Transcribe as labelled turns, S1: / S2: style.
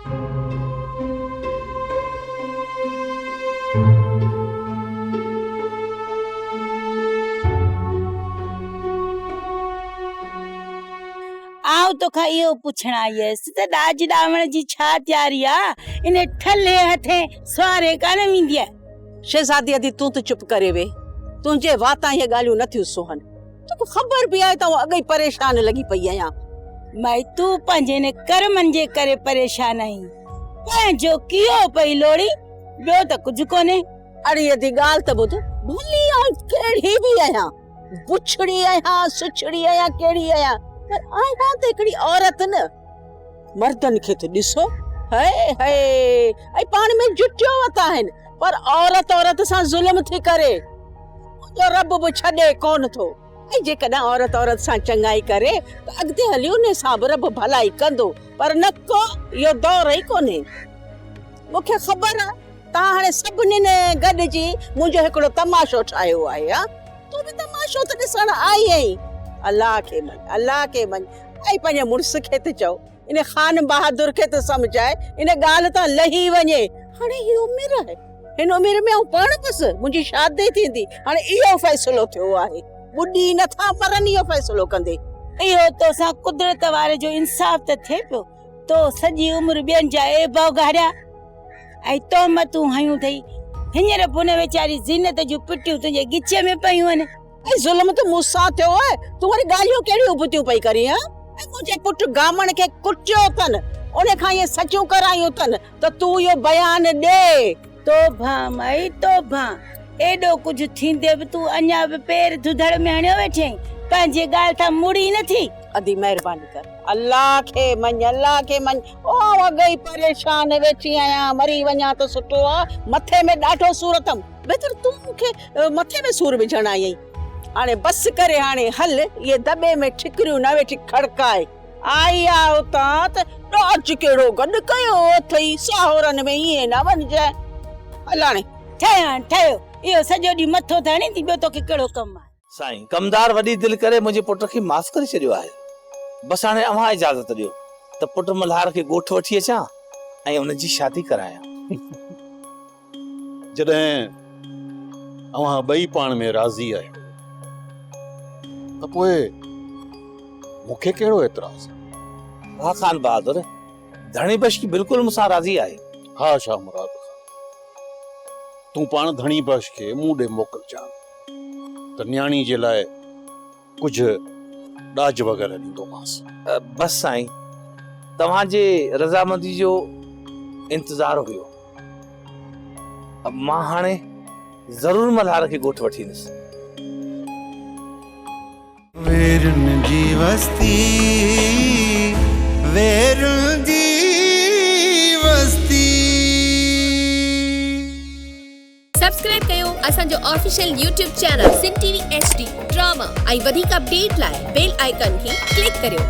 S1: آئون توکان اهو پڇڻ آئي هيس ته ڏاج ڏاوڻ جي ڇا تياري آ؟ انهي ٺلهي هٿين سواري ڪانه ويندينء؟
S2: شهزادي ادي تون ته چپ ڪري ويهه، تنهنجي واتان اهي ڳالهيون نه ٿيون سونهن. توکي خبر به آهي ته آئون اڳ ئي پريشان لڳي پئي آهيان.
S1: مائي تون پنهنجي انهي ڪرمن جي ڪري پريشان آهين. پنهنجو ڪيو پئي لوڙين، ٻيو ته ڪجهه ڪونهي.
S2: اڙي ادي ڳالهه ته ٻڌ، ڀلي آئون ڪهڙي به آهيان، بڇڙي آهيان، سڇڙي آهيان، ڪهڙي آهيان، پر آهيان ته هڪڙي عورت نه. مردن کي ته ڏسو، هئي هئي ۽ پاڻ ۾ جٽيو وتا آهن، پر عورت عورت سان ظلم ٿي ڪري. منهنجو رب به ڇڏي ڪونه ٿو. ۽ جيڪڏهن عورت عورت سان چڱائي ڪري ته اڳتي هلي انهي سان به رب ڀلائي ڪندو، پر نه ڪو اهو دور ئي ڪونهي. مون کي خبر آ توهان هاڻي سڀنين گڏجي منهنجو هڪڙو تماشو ٺاهيو آهي. ها تون به تماشو ته ڏسڻ آئي آهين. الله کي مڃ، الله کي مڃ ۽ پنهنجي مڙس کي ته چئو، ان خان بهادر کي ته سمجهائي ان ڳالهه تان لهي وڃي. هاڻي هي عمر آهي، هن عمر ۾ آئون پرڻبس، منهنجي شادي ٿيندي، هاڻي اهو فيصلو ٿيو آهي، ٻڏي نٿا مرن اهو فيصلو ڪندي.
S1: اهو توسان قدرت واري جو انصاف ته ٿئي پيو. تو سڄي عمر ٻين جا عيب اگهاڙيا ۽ تهمتون هنيون اٿئي. هينئر به ان ويچاري زينت جون پٽيون تنهنجي ڳچيء ۾ پيون آهن.
S2: ۽ ظلم ته مون سان ٿيو آهي، تون وري ڳالهيون ڪهڙيون ابتيون پئي ڪرين ها؟ ۽ منهنجي پٽ گامڻ کي ڪٽيو اٿن، ان کان اهي سچيون ڪرايون اٿن ته تون اهو بيان ڏي.
S1: توبهان مائي توبهان! ايڏو ڪجهه ٿيندي به تون اڃا به پير ڌڌڙ ۾ هڻيو ويٺي آهين، پنهنجي ڳالهه تان مڙين نه ٿي.
S2: ادي مهرباني ڪر، الله کي مڃ، الله کي مڃ، او آئون اڳ ئي پريشان ويٺي آهيان، مري وڃان ته سٺو آ، مٿي ۾ ڏاڍو سور اٿم. بهتر تون مون کي مٿي ۾ سور وجهڻ آئي آهين. هاڻي بس ڪري هاڻي هل، اهي دٻي ۾ ٺڪريون نه ويٺي کڙڪاء. آئي آ اتان ته ڏاج ڪهڙو گڏ ڪيو اٿئي، ساهورن ۾ ائين نه وڃجانء. هل هاڻي.
S1: ٺهيو هاڻي ٺهيو، اهو سڄو ڏينهن مٿو ٿي هڻين ٿي، ٻيو توکي ڪهڙو ڪم آهي.
S3: سائين، ڪمدار وڏي دل ڪري منهنجي پٽ کي معاف ڪري ڇڏيو آهي. بس هاڻي اوهان اجازت ڏيو ته پٽ ملهار کي ڳوٺ وٺي اچان ۽ ان جي شادي ڪرايان.
S4: جڏهن اوهان ٻئي پاڻ ۾ راضي آهيو ته پوء مون کي ڪهڙو اعتراض؟
S3: ها خان بهادر، ڌڻي بخش بلڪل مون سان راضي آهي.
S4: ها شاهه مراد خان، تون پاڻ ڌڻي بخش کي مون ڏي موڪلجان ته نياڻي جي لاء ڪجهه ڏاج وغيره ڏيندومانس.
S3: بس سائين، توهان جي رضامندي جو انتظار هيو. مان هاڻي ضرور ملهار کي ڳوٺ وٺي ايندس.
S5: ويرن جي وستي، ويرن جي وستي.
S6: سبسڪرائب ڪيو اسان جو official YouTube channel Sindh T V H D drama ۽ وڌيڪ اپڊيٽ لاء بيل آئيڪان کي ڪلڪ ڪريو.